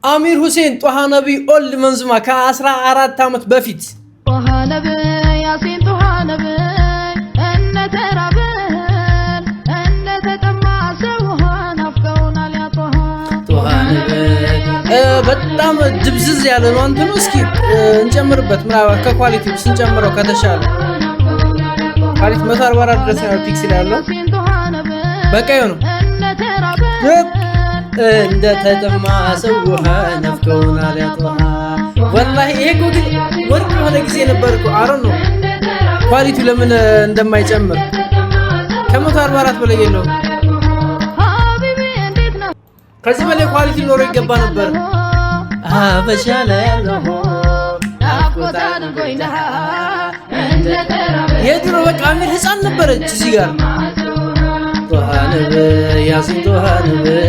አሚር ሁሴን ጦሃ ነቢ old መንዙማ ከ14 ዓመት በፊት። ጦሃ ነብይ ያሲን ጦሃ ነብይ እንደተራብን እንደተጠማ ሰው ውሃ ናፍቀውናል ያ ጦሃ። ጦሃ ነብይ በጣም ድብዝዝ ያለ ነው እንትኑ። እስኪ እንጨምርበት፣ ምናልባት ከ quality ው ስንጨምረው ከተሻለ። Quality 144 ድረስ ነው pixel ያለው። ያሲን ጦሃ ነብይ በቃ ነው። እንደተራብን እንደተጠማ ሰው ውሃ ናፍቀውናል ያ ጦሃ። ወላሂ ይሄ እኮ ግን ወርቅ የሆነ ጊዜ ነበር እኮ። አረ ነው quality ው ለምን እንደማይጨምር? ከ144 በላይ የለውም። ሀቢቢ እንዴት ነው? ከዚህ በላይ quality ኖሮ ይገባ ነበር። አበሻ ላይ ያለው ናፍቆት አድርጎኝ ደሃ እንደተራብን የድሮ በቃ አሚር ህፃን ነበረች እዚህ ጋር። ጦሃ ነብይ ያሲን ጦሃ ነብይ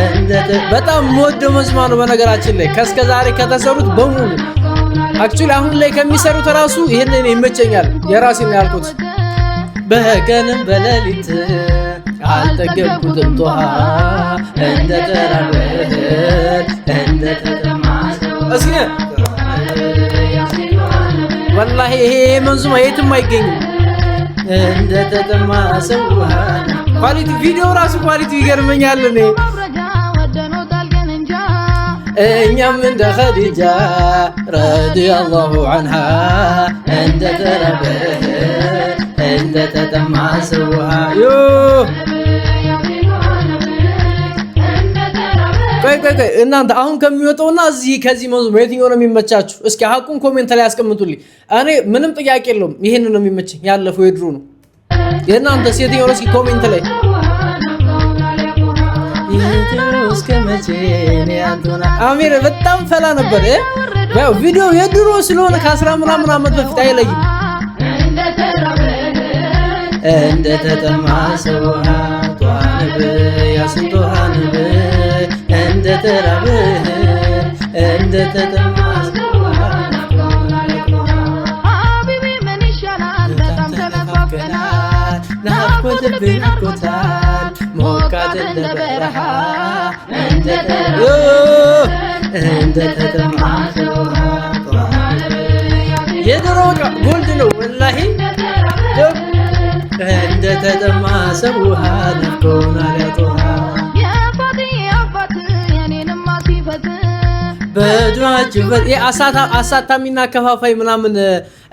እንደ በጣም የምወደው መንዙማ ነው። በነገራችን ላይ ከእስከ ዛሬ ከተሰሩት በሙሉ፣ actually አሁን ላይ ከሚሰሩት ራሱ ይሄንን ይመቸኛል። የራሴ ነው ያልኩት። በቀንም በሌሊት አልጠገብኩትም ጦሃ እንደ ተራበ እንደ ተጠማ። እስኪ ወላሂ ይሄ መንዙማ የትም አይገኝም። እንደ ተጠማ ሰው ውሃ quality ቪዲዮ ራሱ quality ይገርመኛል። እኔ ማብረጃ ወደኖታል ግን እንጃ። እኛም እንደ ኸዲጃ ረዲየላሁ ዐንሃ እንደ ተራበ እንደ ተጠማ ሰው ውሃ ዮ። ቆይ ቆይ ቆይ፣ እናንተ አሁን ከሚወጣውና እዚህ ከዚህ መንዙማ የትኛው ነው የሚመቻችሁ? እስኪ ሀቁን comment ላይ ያስቀምጡልኝ። እኔ ምንም ጥያቄ የለውም፣ ይሄን ነው የሚመቸኝ። ያለፈው የድሮ ነው። የእናንተስ የትኛው ነው? እስኪ comment ላይ። እስከ መቼ አሚር በጣም ፈላ ነበር። ያው ቪዲዮ የድሮ ስለሆነ ከአስራ ምናምን ዓመት በፊት አይለይም። እንደ ተጠማ ሰው ውሃ ጦሃ ነብይ ያሲን ጦሃ ነብይ እንደ ተራበ እንደ ተጠማ ሰው ውሃ። ሀቢቢ ምን ይሻላል? በጣም ተነፋፍቀናል። ናፍቆት ልቤን አድርጎታል ሞቃት እንደ በረሃ እንደ እንደ ተጠማ ሰው ውሃ። የድሮ gold ነው ወላሂ። እንደ ተጠማ ሰው ውሃ ናፍቆናል ያ ጦሃ። የፋቲዬ አባት የኔንማ ሲፈት በዱዓችሁ አሳታሚና አከፋፋይ ምናምን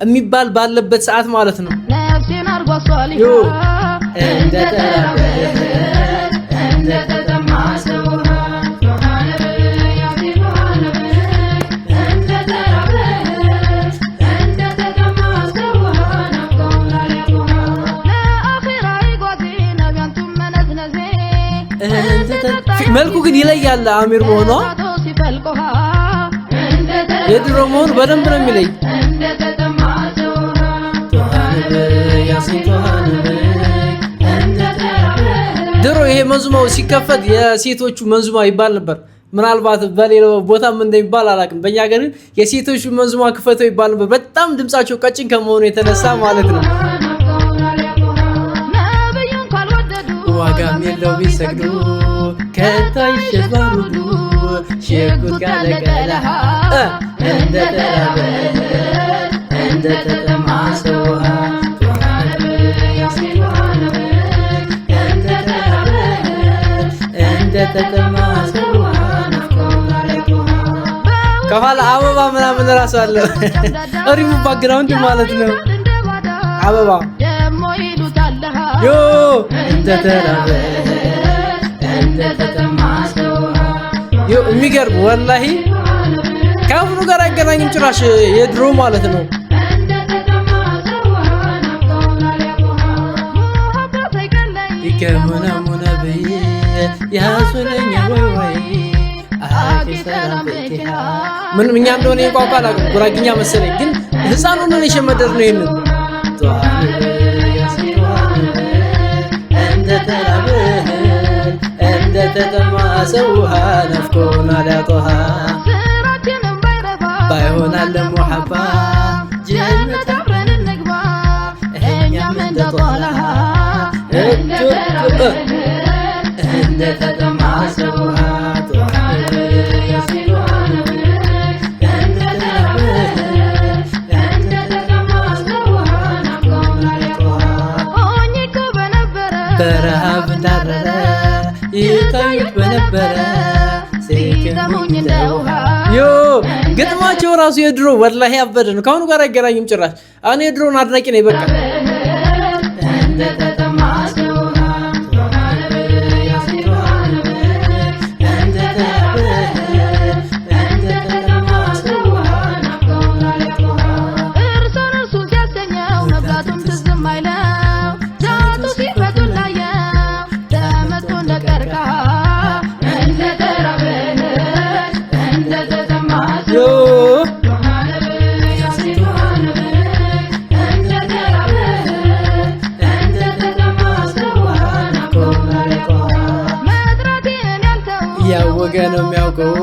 የሚባል ባለበት ሰዓት ማለት ነው። ነፍሴን አርጓ ሷሊሃ። ዮ እንደ ተራበ እንደ ተጠማ ሰው ውሃ። ለአኺራ ይጓዜ ነቢያንቱን መነዝነዜ መልኩ ግን ይለያል። አሚር መሆኗ ሲፈልቆሃ የድሮ መሆኑ በደንብ ነው የሚለይ። እንደተጠማ ሰው ጦሃ ነብይ ያሲን ጦሃ ነብይ እንደ ድሮ ይሄ መንዙማው ሲከፈት የሴቶቹ መንዙማ ይባል ነበር። ምናልባት በሌላው ቦታም እንደሚባል አላውቅም። በእኛ ሀገር ግን የሴቶቹ መንዙማ ክፈተው ይባል ነበር። በጣም ድምጻቸው ቀጭን ከመሆኑ የተነሳ ማለት ነው። ነብዩን ካልወደዱ ዋጋም የለው ቢሰግዱ ከታይሸት ባሩዱ ሽጉጥ ካለቀለሃ እንደ ተራበ እንደ ተጠማ ሰው ውሃ እንደ ተራበ እንደ ተጠማ ሰው ውሃ። ከኋላ አበባ ምናምን እራሱ አለ። ሪሙ background ማለት ነው። አበባ ደሞ ይሉታል ዮ እንደ ተራበ እንደ ተጠማ ሰው ውሃ። ዮ የሚገርም ወላሂ ከአሁኑ ጋር አይገናኝም ጭራሽ የድሮ ማለት ነው። ሙሀባ ሳይቀለይ ይከሙነ ብዬ ያሱለኛ ወይ ወይ ምንም እኛ እንደሆነ የቋንቋ አላውቅም፣ ጉራግኛ መሰለኝ። ግን ህፃን ሆነን የሸመደድ ነው ይሄንን። እንደ ተራበ እንደ ተጠማ ሰው ውሃ ናፍቆናል ያ ጦሃ። ስራችንም ባይረባ ባይሆናል ሙሐባ ጀነት አብረን እንግባ እኛም እንደ ጦልሃ እንደ ተጠማ ሰው ውሃ። ጠሙኝ እንደ ውሃ። ዮ፣ ግጥማቸው ራሱ የድሮ ወላሂ ያበደ ነው። ከአሁኑ ጋር አይገናኝም ጭራሽ። እኔ የድሮውን አድናቂ ነኝ። በቃ። እንደተጠማ ሰው ውሃ ያሲን ጦሃ እንደተራበ እንደተጠማ ሰው ውሃ ናፍቀውናል ጦሃ። እርሱን እርሱን ሲያሰኘው መብላቱም ትዝም አይለው፣ ዛቱ ሲፈቱን ላየው ተመቶ እንደ ቀርከሃ እንደተራበ እንደተጠማ ዮ ሰው ያሲን ጦሃ እንደተራበ እንደተጠማ ሰው ውሃ ናፍቀውናል ጦሃ። መጥራቴን ያልተው ያወቀ ነው የሚያውቀው፣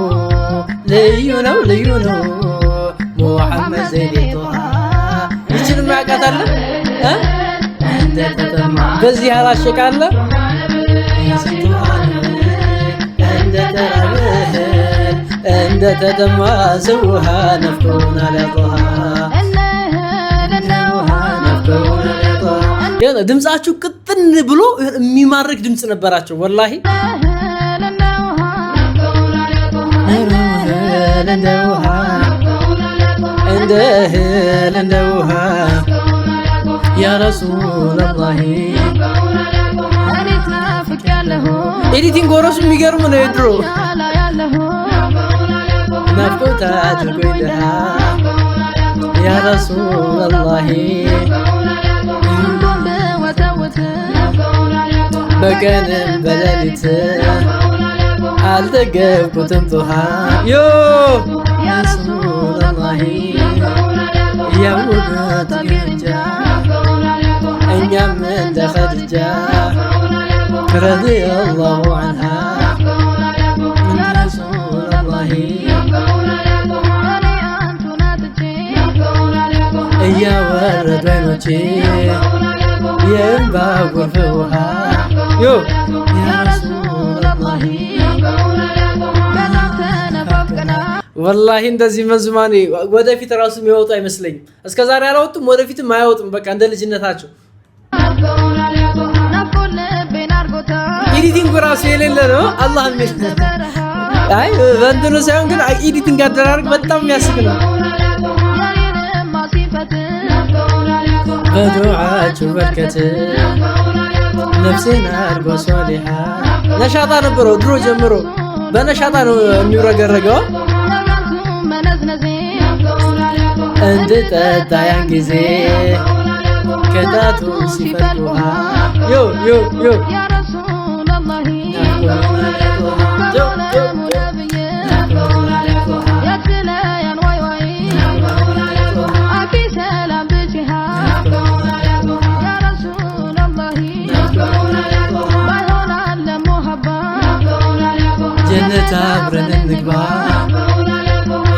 ልዩ ነው ልዩ ነው ሙሐመድ ዘይኔ ጦሃ። ይችን የሚያውቃት አለ እ? በዚህ ያላሸቃለ። እንደተራበ እንደተጠማ ሰው ውሃ ነፍቶናል ጦሃ። እነ ውሃ። ነፍቶናል ጦሃ። ድምፃችሁ ቅጥን ብሎ የሚማርክ ድምፅ ነበራቸው ወላሂ። እነ ውሃ። እንደ ውሃ፣ እንደ እህል፣ እንደ ውሃ ያ ረሱለላሂ። እኔት ናፍቄያለሁ። Editing ራሱ የሚገርም ነው የድሮ። ያለሁ። ናፍቆት አድርጎኝ ደሃ ያ ረሱለላሂ። ስንቱን ብወተውት በቀንም በሌሊት አልጠገብኩትም ጦሃ ዮ። ያ ረሱለላሂ። ያውቃት ግምጃ እኛም እንደ ኸድጃ ረዲየላሁ ዐንሃ። ያ ረሱለላሂ እኔ አንቱን አጥቼ እያወረዱ አይኖቼ የእንባ ጎርፍ ውሃ ዮ። ያ ረሱለላሂ በጣም ተነፋፍቀናል። ወላሂ እንደዚህ መንዙማኔ ወደፊት ራሱ የሚወጡ አይመስለኝም። እስከ ዛሬ አላወጡም፣ ወደፊትም አያወጡም። በቃ እንደ ልጅነታቸው። ናፍቆት ልቤን አርጎታል። Editing ራሱ የሌለ ነው። አላህ የሚል በረሃ። አይ በእንትኑ ሳይሆን ግን editing አደራረግ በጣም የሚያስቅ ነው። የኔንማ ሲፈት በዱዓችሁ በርከት ነፍሴን አድርጎ ሷሊሃ። ነሻጣ ነበረው ድሮ ጀምሮ፣ በነሻጣ ነው የሚውረገረገው። ያንቱ መነዝነዜ እንድጠጣ ያን ጊዜ ከጣቱ ሲፈልቅ ውሃ ዮ ዮ ዮ። ያ ረሱለላሂ ከዓለሙ ነብይ ያችለያን ዋይ ዋይ አፊ ሰላም ብችሃ ያ ረሱለላሂ ባይሆን አለ ሙሀባ ጀነት አብረን እንግባ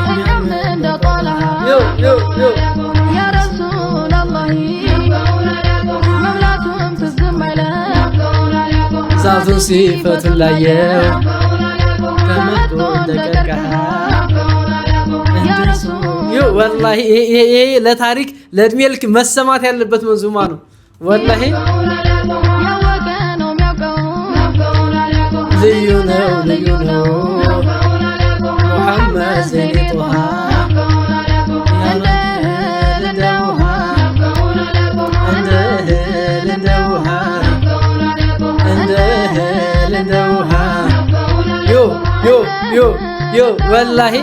እኛም እንደ ጦልሃ ዮ ዮ ዮ። ያ ረሱለላሂ መብላቱም ትዝም አይለው። ዛቱን ሲፈቱን ላየው ተመቶ እንደ ቀርከሃ። ያ ረሱል ዮ ወላሂ ይሄ ለታሪክ ለእድሜ ልክ መሰማት ያለበት መንዙማ ነው። ወላሂ። ያወቀ ነው የሚያውቀው። ልዩ ነው ልዩ ነው ሙሐመድ ዘይኔ ጦሃ። እንደ እህል እንደ ውሃ። እንደ እህል እንደ ውሃ፣ እንደ እህል እንደ ውሃ ዮ ዮ ዮ ዮ። ወላሂ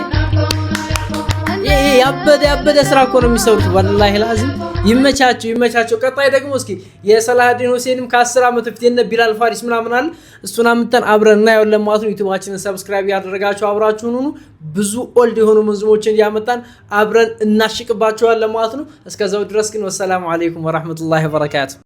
ይሄ ያበደ ያበደ ስራ እኮ ነው የሚሰሩት። ወላሂ ላዚም ይመቻቸው ይመቻቸው። ቀጣይ ደግሞ እስኪ የሰላሀዲን ሁሴንም ከ10 ዓመት በፊት የነ ቢላል ፋሪስ ምናምን አለ፣ እሱን አምጥተን አብረን እናየዋለን ማለት ነው። ዩቲዩባችንን subscribe ያደረጋችሁ አብራችሁን ሁኑ። ብዙ old የሆኑ መንዙሞችን እያመጣን አብረን እናሽቅባቸዋለን ማለት ነው። እስከዛው ድረስ ግን ወሰላሙ አለይኩም ወራህመቱላሂ ወበረካቱ።